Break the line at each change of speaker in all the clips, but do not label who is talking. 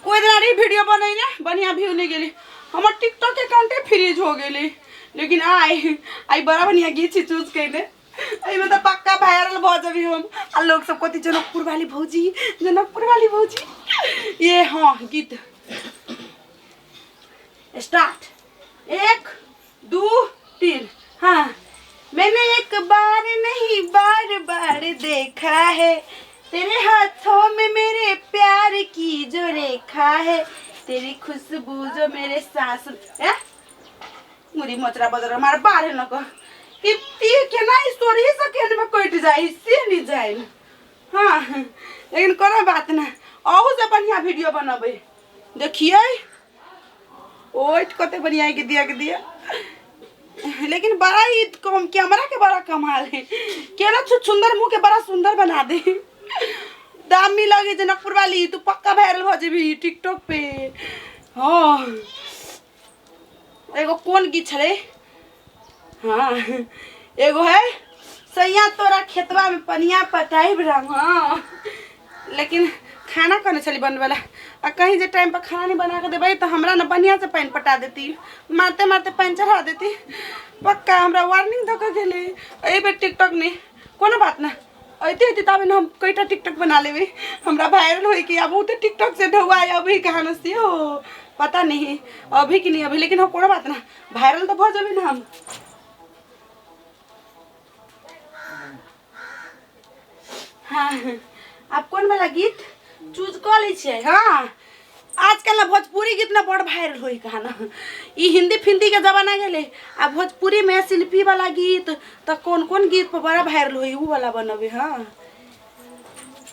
कोई दिन रही वीडियो बनैने बढ़िया व्यू नहीं गेली, हमर टिकटॉक अकाउंटे फ्रीज हो गेली। लेकिन आइ आइ बड़ा बढ़िया गीत छी चूज कैने, एहिमे तऽ पक्का वायरल भऽ जेबी हम। आ लोग सब कहती जनकपुर वाली भौजी, जनकपुर वाली भौजी। ये हाँ गीत स्टार्ट, 1 2 3। हाँ, मैंने एक बार नहीं बार बार देखा है, तेरे हाथों में मेरे प्यार की जो रेखा है, तेरी खुशबू जो मेरे सांस ए? मुरी मोचरा बजर मार बाहर न को ती केना स्टोरी सेकेंड में कटि जाए से नहीं जाए। हाँ, लेकिन कोनो बात ना, अहू से बढ़िया वीडियो बनबै। देखिए ओट कते बढ़िया के दिया के दिया, लेकिन बड़ा ही कम कैमरा के बड़ा कमाल है, केना सुंदर मुंह के बड़ा सुंदर बना दे। दामी लगे जनकपुर वाली, तू पक्का वायरल भ जेबी टिकटॉक पे। हाँ, एगो कोन गीत छलै? हाँ, एगो है सैया तोरा खेतवा में पनिया पटाइब राम। हाँ, लेकिन खाना कहने छली बनबै ला, आ कहीं जे टाइम पर खाना नहीं बना के देबै तो हमरा न बढ़िया से पानि पटा देती, मारते मारते पानि चढ़ा देती पक्का। हमरा वार्निंग दऽ के गेलै एहि बेर टिकटॉक नहीं। कोनो बात ना, अइते अइते तब न हम कईटा टिकटॉक बना लेबै, हमरा वायरल होई कि अब बहुते टिकटॉक से ढौआ अभी कहाँ से हो पता नहीं अभी कि नहीं अभी, लेकिन हम कोनो बात ना वायरल तो भऽ जेबै ना हम। हाँ, आब कोन वाला गीत चूज कऽ लै छियै? हाँ, आजकल ना भोजपुरी गीत ना बड़ वायरल होई कहा ना, ई हिंदी फिंदी के जमाना गेलै, आ भोजपुरी में शिल्पी वाला गीत तऽ कोन कोन गीत पर बड़ा वायरल होई उ वाला बनबै। हाँ,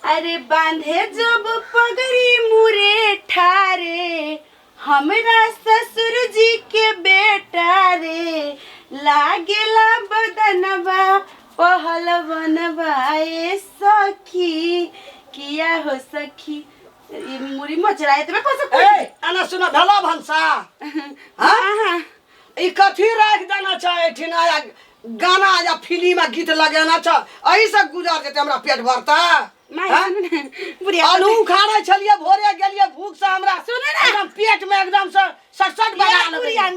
अरे बांधे जब पगड़ी मुरे ठारे, हमरा ससुर जी के बेटा रे, लागेला बदनवा पहलवनवा ए सखी, किया हो सखी। ई मुरी मचरा एतबे पैसा।
ए एना सुन, भेलो भनसा?
हाँ हाँ।
ई कथी राखि देना छै एहिठिना? या गाना या फिल्म आ गीत लगेना छै, एहि से गुजर जेतै, हमरा पेट भरतै?
माय
हाँ?
सुनू ने, बुढ़िया
आलू उखाड़े छलियै, भोरे गेलियै, भूख से हमरा
सुनू ने।
एकदम पेट में एकदम से सट बना
ये
लेबै।
बुढ़िया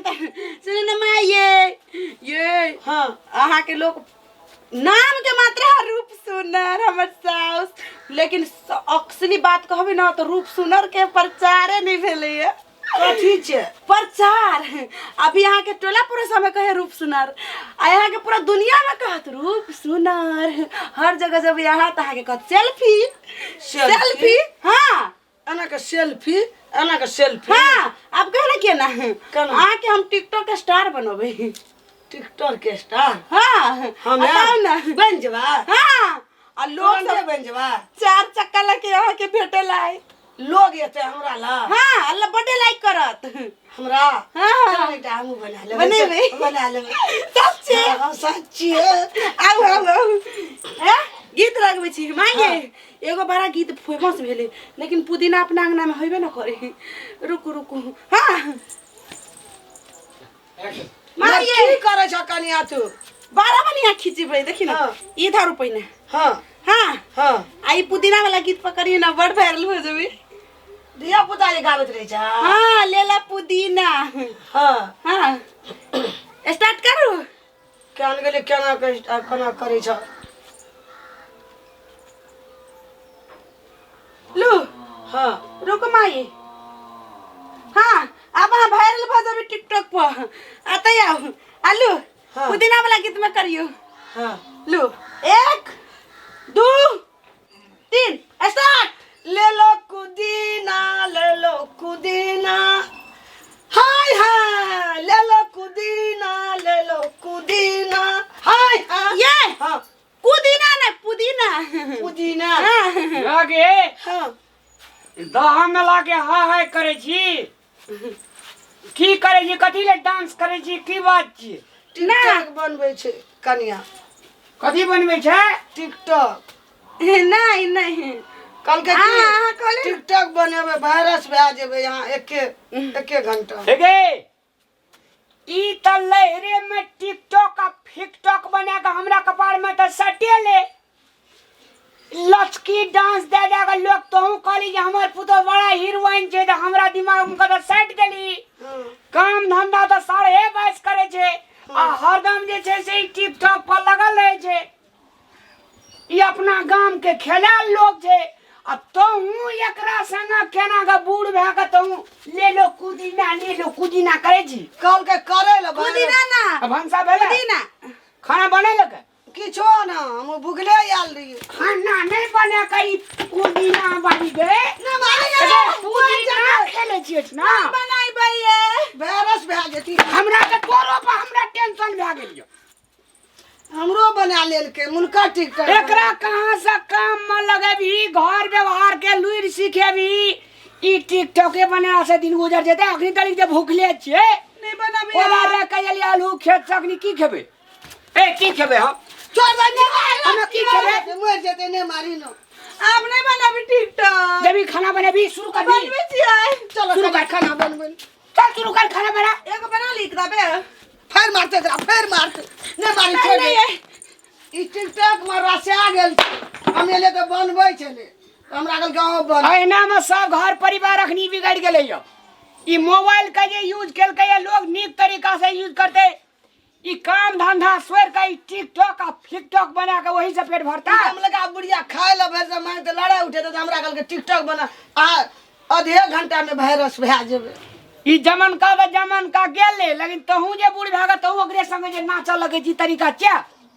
सुनू ने माय, ये
हाँ,
अहाँके लोक नाम के मात्र है रूप सुनर हमर साउस, लेकिन असली बात कहबै ना तो रूप सुनर के प्रचारे नहीं भेलैया।
कथी छै
प्रचार? अभी अहाँ के टोला पड़ोस में कहे रूप सुनर, आ यहाँ के पूरा दुनिया में कहत रूप सुनर। हर जगह जब यहाँ तो अहाँ के कहत सेल्फी। सेल्फी? हाँ,
एना के सेल्फी, एना के सेल्फी।
हाँ, आप कहे ना केना?
केना?
अहाँ के हम टिकटॉक के स्टार बनबै।
टिकटॉक के स्टार?
हाँ।
हम
बताउ ना।
बन जेबा?
हाँ, आ लोग
तुरन्ते
सब
बन जेबा?
4 चक्का लके अहाँ के भेटल आय
लोग एते हमरा ला?
हाँ, अल्लाह बड्डे लाइक करत
हमरा?
हाँ।
चल बेटा, हमहूँ बना लेबै।
बनेबै?
बना लेबै।
सच्चे?
हाँ, सच्चे।
आउ आउ आउ, हैं गीत लगबै छी माये। एगो बड़ा गीत फेमस भेलै, लेकिन पुदीना अपना अंगना में होइबे न करे। रुकू रुकू। हाँ माये,
की करै छ कनिया तू?
बड़ा बढ़िया खिचबै, देखी ना।
हाँ।
ई धरू पहिने।
हाँ।
हाँ।
हाँ।
आ ई पुदीना वाला गीत पकड़िए ना, बड़ वायरल हो जेबै।
धिया पुता जे गाबैत रहै छ?
हाँ, लेला पुदीना।
हाँ।
हाँ, स्टार्ट करू।
केहन गेलै, केना केना करै छ?
लू।
हाँ।
रुको माई। हाँ, अब अहाँ वायरल भऽ जेबै टिकटॉक पर। आते आउ आलू।
हाँ।
पुदीना वाला गीत में करियो।
हाँ।
लू, 1 2 3 स्टार्ट।
ले लो कुदीना, ले लो कुदीना, हाय हाय, ले लो कुदीना, ले लो कुदीना, हाय हाय।
ये
हाँ।
पुदीना नहीं, पुदीना।
पुदीना।
हाँ।
लगे
हाँ।
दहा में लाके हा हाय करै छी, की करै छी? कथी ले डांस करै छी? की बात छी?
टिकटॉक बनबै छै कनिया।
कथी बनबै छै?
टिकटॉक।
नहीं नहीं।
कहलकै
हाँ,
की
हाँ, कहलियै ने।
टिकटॉक बनेबै, वायरस भए जेबै यहाँ एके एके घंटा।
हेगे, ई त लहरे में टिकटॉक आ फिकटॉक बना के हमरा कपार में त सटेले। लचकी डांस दे दे के लोग तोहू कहली जे हमर पुतोह बड़ा हीरोइन छै तऽ हमरा दिमाग में कतऽ साटि देली। काम धंधा तऽ 22.5 करै छै आ हरदम जे छै से ई टिकटॉक पर लगल रहै छै। ई अपना गाम के खेलायल लोग छै आ तोहू एकरा संगे केना के बूढ़ भए के तोहू ले लो कुदीना, ले लो कुदीना करै छी।
कहलकै करै लए
पुदीना ना।
आ भनसा भेलै?
पुदीना।
खाना बनेलकै?
किछो ना, हम भुखले आयल रहियै।
खाना नहीं बना के ई पुदीना बनी गए।
ना मारे
अरे पुदीना खेले छियै ना।
बनाई भैया।
वायरस भए जेती।
हमरा के तोरो पर हमरा टेंशन भए गेल यौ।
हमरो बना लेलकै मुनका टिकट।
एकरा कहाँ से काम में लगेबही, घर व्यवहार के लुरि सिखेबही? ई टिकटॉके बनेला से दिन गुजर जेतै। अखनी तक जे भूखले छियै।
नहीं बनाबी।
ओला रे कहिया आलू खेत से अखनी की खेबै? ए की खेबै हम?
छोड़ दे, नहीं मारी।
हम की खेबै?
मरि जेतै, नहीं मारी न।
आप नहीं बनाबी टिकटॉक।
जब ई खाना बनेबी शुरू करबी।
बनबै छियै।
चलो
शुरू कर।
खाना बनबै।
चल शुरू कर खाना बना।
एगो बना लिख देबे।
फेर मारते एकरा, फेर मारते। नहीं मारी, छोड़ दे।
नहीं।
ई टिकटॉक में रसा गेल छै। हम एले तऽ बनबै छलै, हमरा कहल गाँव बन।
अहिना में सब घर परिवार अखनी बिगड़ गेलै यौ। ई मोबाइल के जे यूज केलकै या लोग नीक तरीका से यूज करते, ई काम धंधा छोड़ के ई टिकटॉक आ फिकटॉक बना के वही से पेट भरता।
हम लगा बुढ़िया खाय ला भरि से मांगते लड़ाई उठे तऽ हमरा कहलकै टिकटॉक बना आ आधे घंटा में वायरस भए जेबै।
ई जमन का तऽ जमन का गेलै, लेकिन तहूँ जे बूढ़ भए गेल तहूँ ओकरे संगे जे नाचऽ लगै छी तरीका क्या?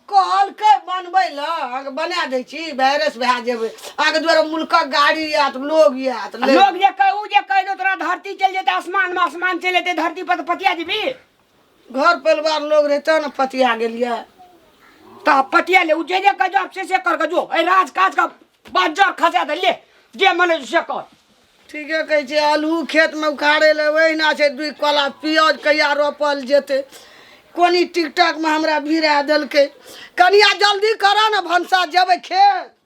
कहलकै बनबै लए, अहाँके बना दै छी, वायरस भए जेबै। अहाँके दुआरे मुल्कक गाड़ी आयत, लोग आयत।
लोग जे कह, उ जे कहि दौ तोरा धरती चलि जेतै आसमान में, आसमान चलि जेतै धरती पर तऽ पतिया जेबही।
घर परिवार लोग रहते ने पतिया गेलियै।
तऽ पतिया ले, उ जे जे कह जो से कर के जो, एहि राज काज का बाजार खसा दे, ले जे मन होइ से कर।
ठीके कहै छै। आलू खेतमे उखाड़े लए ओहिना छै, 2 कोला पियाज कहिया रोपल जेतै? कोनी टिकटॉकमे हमरा भिड़ा देलकै। कनिया जल्दी करऽ ने, भनसा जेबै खेत।